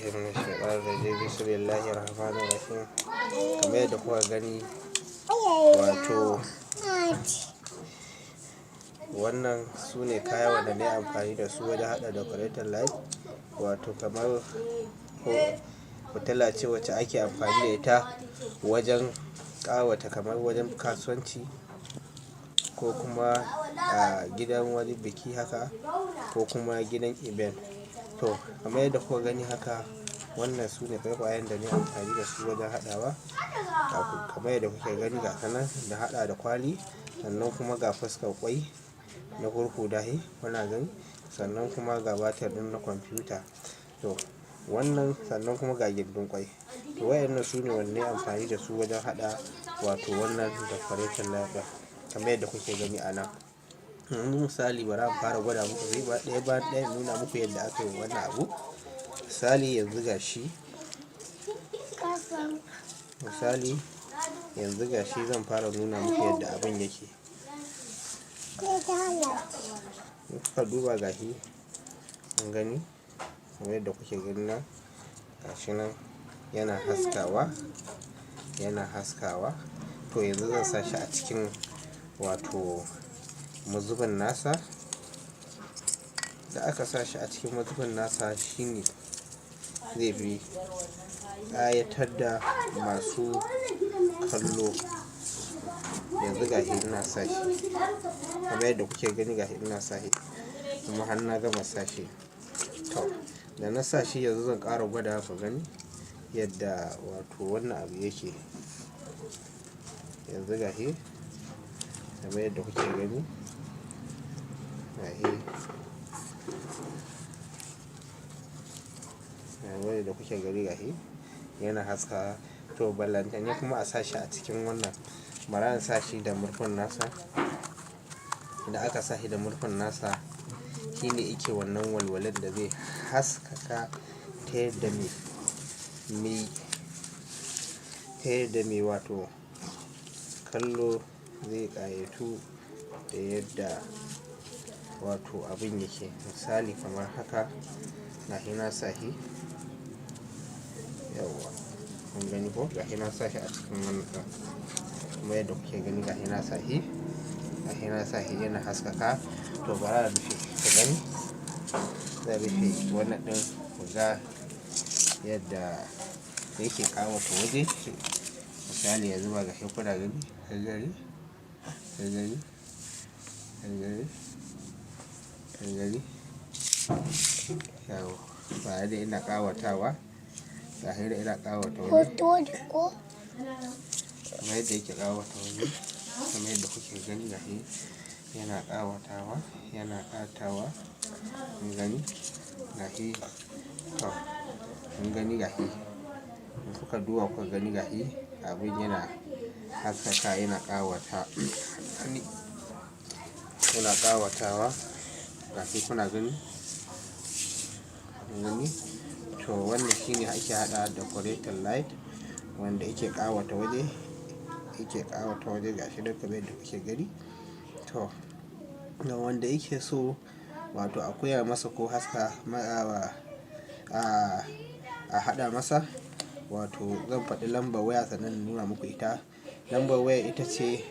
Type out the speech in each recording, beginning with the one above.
Bismillahir Rahmanir Rahim. Kamar yadda kuka gani, wato wannan su ne kaya wanda na yi amfani da su wajen haɗa decorator light, wato kamar fitila ce wacce ake amfani da ita wajen ƙawata kamar wajen kasuwanci ko kuma a gidan wani biki haka ko kuma gidan event. To, kamar yadda kuka gani haka, wannan su ne ƙwaiƙwayen da na yi amfani da su wajen haɗawa. Kamar yadda kuke gani, ga ta nan da haɗa da kwali, sannan kuma ga fuskar ƙwai na hurhuda shi kuna gani, sannan kuma ga batir ɗin na kwamfuta. To wannan, sannan kuma ga gindin ƙwai. To, waɗannan su ne wanda na yi amfani da su wajen haɗa wato wannan decorator light ɗin, kamar yadda kuke gani a nan. Yanzu misali, bari in fara gwada muku ɗaya bayan ɗaya in nuna muku yadda aka yi wannan abu. Misali yanzu ga shi, misali yanzu ga shi, zan fara nuna muku yadda abin yake. In kuka duba, ga shi, kun gani, kamar yadda kuke gani nan, ga shi nan yana haskawa, yana haskawa. To, yanzu zan sa shi a cikin wato mazubin nasa. Da aka sa shi a cikin mazubin nasa, shine zai fi ƙayatar da masu kallo. Yanzu ga shi ina sa shi. Kamar yadda kuke gani, ga shi ina sa shi kuma har na gama sa shi. To, da na sa shi, yanzu zan ƙara gwada ku gani yadda wato wannan abu yake. Yanzu ga shi, kamar yadda kuke gani, ga shi. Kamar yadda kuke gani, ga shi yana haskawa. To, ballantane kuma a sa shi a cikin wannan. Bara in sa shi da murfin nasa. Da aka sa shi da murfin nasa, shine yake wannan walwalan da zai haskaka ta yadda me, ta yadda me wato kallo zai ƙayatu da yadda wato abin yake. Misali kamar haka, gashi na sa shi. Yauwa, kun gani ko? Gashi na sa shi a cikin wannan ɗin. Kamar yadda kuke gani, gashi na sa shi. Gashi na sa shi, yana haskaka. To, bara na rufe ku gani. Zan rufe wannan ɗin ku ga yadda yake ƙawata waje. Misali yanzu ba gashi kuna gani, kun gani, kun gani, kun gani, kun gani. Yauwa, ba dai ina ƙawatawa. Gashi dai ina ƙawata waje. Kamar yadda yake ƙawata waje, kamar yadda kuke gani, gashi yana ƙawatawa, yana ƙatawa. Kun gani? Gashi. To, kun gani, gashi. In kuka duba kuka gani, gashi abin yana haskaka, yana ƙawata. Yana ƙawatawa. Gashi kuna gani. Kun gani? To, wannan shine ake haɗa decorator light wanda yake ƙawata waje, yake ƙawata waje, gashi nan kamar yadda kuke gani. To, ga wanda yake so wato a koya masa ko haska a haɗa masa, wato zan faɗi lambar waya sannan in nuna muku ita. Lambar waya ita ce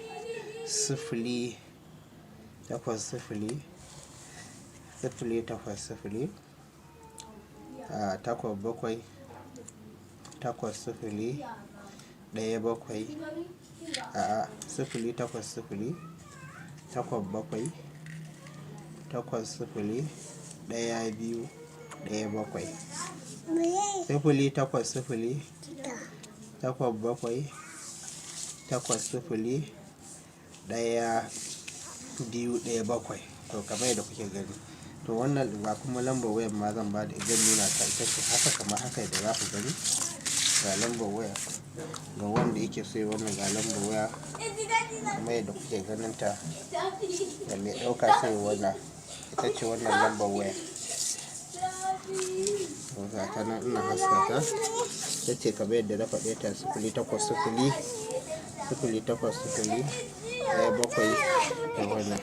080, 080, 87, 80, 17, a'a, 080, 87, 80, 12, 17. 080, 87, 80, 12, 17. To, kamar yadda kuke gani. To, wannan ga kuma lambar wayar ma zan ba da, zan nuna ta, ita ce haka, kamar haka yadda za ku gani. Ga lambar waya, ga wanda yake so wannan, ga lambar waya kamar yadda kuke ganin ta. Da mai ɗauka sai wannan, ita ce wannan lambar waya. To, ga ta nan ina haska ta. Ita ce kamar yadda na faɗe ta, 080, 080, 17 da wannan.